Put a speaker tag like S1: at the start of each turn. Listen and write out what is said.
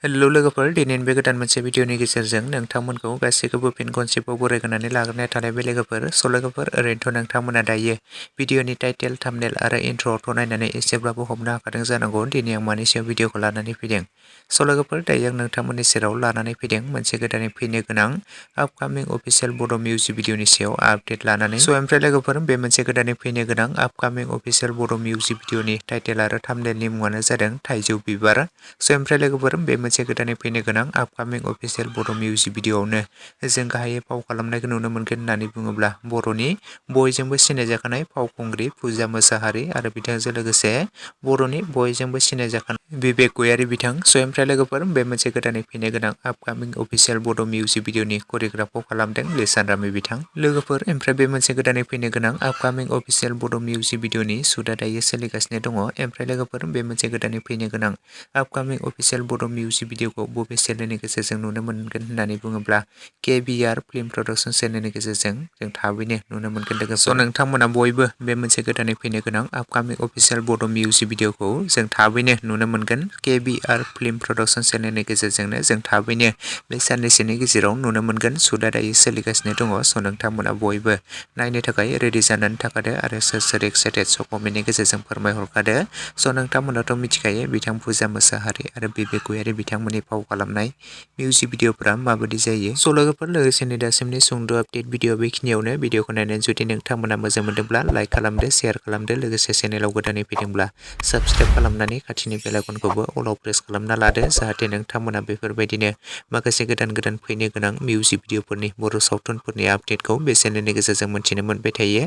S1: Hello लोगोफोर, दिनैनि बे गोदान मोनसे भिडिअनि गेजेरजों नोंथांमोनखौ गासैखौबो फिन खनसेबाव बरायग्रोनानै लाग्रोनाय थानाय बे लोगोफोर। स' लोगोफोर, ओरैनोथ' नोंथांमोना दायो भिडिअनि टाइटेल, थाम्बनेल आरो इन्ट्र'आवथ' नायनानै एसेब्लाबो हमनो हाखादों जानांगौ दिनै आं मानि सायाव भिडिअखौ लानानै फैदों। स' लोगोफोर, दायो आं नोंथांमोननि सेराव लानानै फैदों मोनसे गोदानै फैनो गोनां आपकामिं अफिसियेल बड' मिउजिक भिडिअनि सायाव आपडेट लानानै। स' ओमफ्राय लोगोफोर, बे मोनसे गोदानै फैनो गोनां आपकामिं अफिसियेल बड' मिउजिक भिडिअनि टाइटेल आरो थाम्बनेलनि मुङानो जादों थाइजौ बिबार। स' ओमफ्राय लोगोफोर, बे मोनसे गोदानै फैनो गोनां आपकामिं अफिसियेल बड' मिउजिक भिडिअआवनो जों गाहायै फाव खालामनायखौ नुनो मोनगोन होननानै बुङोब्ला बर'नि बयजोंबो सिनायजाखानाय फावखुंग्रि फुजा मोसाहारि आरो बिथांजों लोगोसे बर'नि बयजोंबो सिनायजाखानाय बिबेक गयारि बिथां। स' ओमफ्राय लोगोफोर, बे मोनसे गोदानै फैनो गोनां आपकामिं अफिसियेल बड' मिउजिक भिडिअनि करिय'ग्राफखौ खालामदों लिसान रामि बिथां। लोगोफोर, ओमफ्राय बे मोनसे गोदानै फैनो गोनां आपकामिं अफिसियेल बड' मिउजिक भिडिअनि शुटआ दायो सोलिगासिनो दङ। ओमफ्राय लोगोफोर, बे मोनसे गोदानै फैनो गोनां आपकामिं अफिसियेल बड' मिउजिक भिडिअखौ बबे चेनेलनि गेजेरजों नुनो मोनगोन होननानै बुङोब्ला KBR फिल्म प्रडाक्शन चेनेलनि गेजेरजों जों थाबैनो नुनो मोनगोन लोगोफोर। स' नोंथांमोना बयबो बे मोनसे गोदानै फैनो गोनां आपकामिं अफिसियेल बड' मिउजिक भिडिअखौ जों थाबैनो नुनो मोनगोन KBR फिल्म प्रडाक्शन चेनेलनि गेजेरजोंनो जों थाबैनो बे साननैसोनि गेजेराव नुनो मोनगोन। शुटआ दायो सोलिगासिनो दङ। स' नोंथांमोना बयबो नायनो थाखाय रेडि जानानै थाखादो आरो सोर सोर एक्साइटेड स' कमेन्टनि गेजेरजों फोरमायहरखादो। स' नोंथांमोनाथ' मिथिखायो बिथां फुजा मोसाहारि आरो बिबेक गयारि बिथांमोननि फाव खालामनाय मिउजिक भिडिअफोरा माबायदि जायो। स' लोगोफोर, लोगोसेनो दासिमनि सुंद' आपडेट भिडिअ बेखिनियावनो। भिडिअखौ नायनानै जुदि नोंथांमोना मोजां मोनदोंब्ला लाइक खालामदो, शेयार खालामदो, लोगोसे चेनेलाव गोदानै फैदोंब्ला साबस्क्राइब खालामनानै खाथिनि बेल आइकनखौबो अलाव प्रेस खालामना लादो, जाहाथे नोंथांमोना बेफोरबायदिनो माखासे गोदान गोदान फैनो गोनां मिउजिक भिडिअफोरनि बर' सावथुनफोरनि आपडेटखौ बे चेनेलनि गेजेरजों मोन्थिनो मोनबाय थायो।